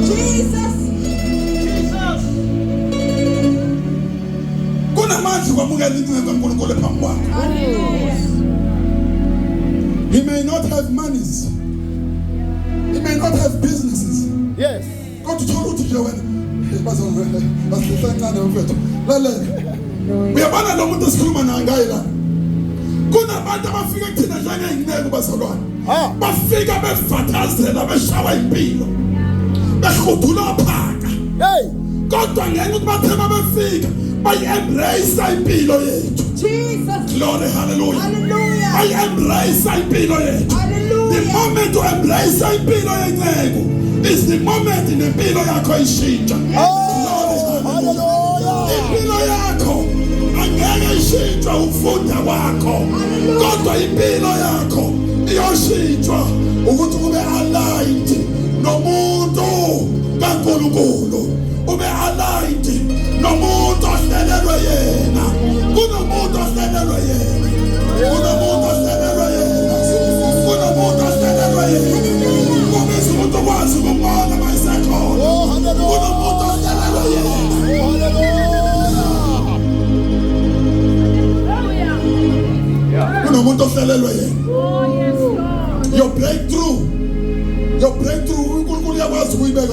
Jesus. Kunamandla ukwamukela inceku kaNkulunkulu ephambi kwakho. Hallelujah. He may not have monies, he may not have businesses, kodwa uthola ukuthi nje wena bazosihlehla kancane mfethu, lalela, uyabona lo muntu esikhuluma naye ngaye la, kunabantu abafika kuthina njengey'nceku, bazalwane, bafika bevathazela, beshawa impilo, behudula phaka, kodwa ngenxa ukuthi bathe babefika bayi-embrace impilo yethu. Jesus. Glory, hallelujah. Hallelujah. Bayi-embrace impilo yethu. The Hallelujah. moment u-embrace impilo yenceku is the moment nempilo yakho ishintsha. Oh, hallelujah. Impilo yakho angeke ishintshwe ukufunda kwakho, kodwa impilo yakho iyoshintshwa ukuthi ube aligned nomuntu kaNkulunkulu, ube aligned nomuntu ohlelelwe yena. Kunomuntu ohlelelwe yena, kunomuntu ohlelelwe yena, kunomuntu ohlelelwe yena. Kubiza ukuthi ukwazi ukumbona mayisekhona. Oh, hallelujah. Kunomuntu ohlelelwe yena. Oh, hallelujah. Kunomuntu ohlelelwe yena. Your breakthrough, your breakthrough, uNkulunkulu uyakwazi ukuyibeka.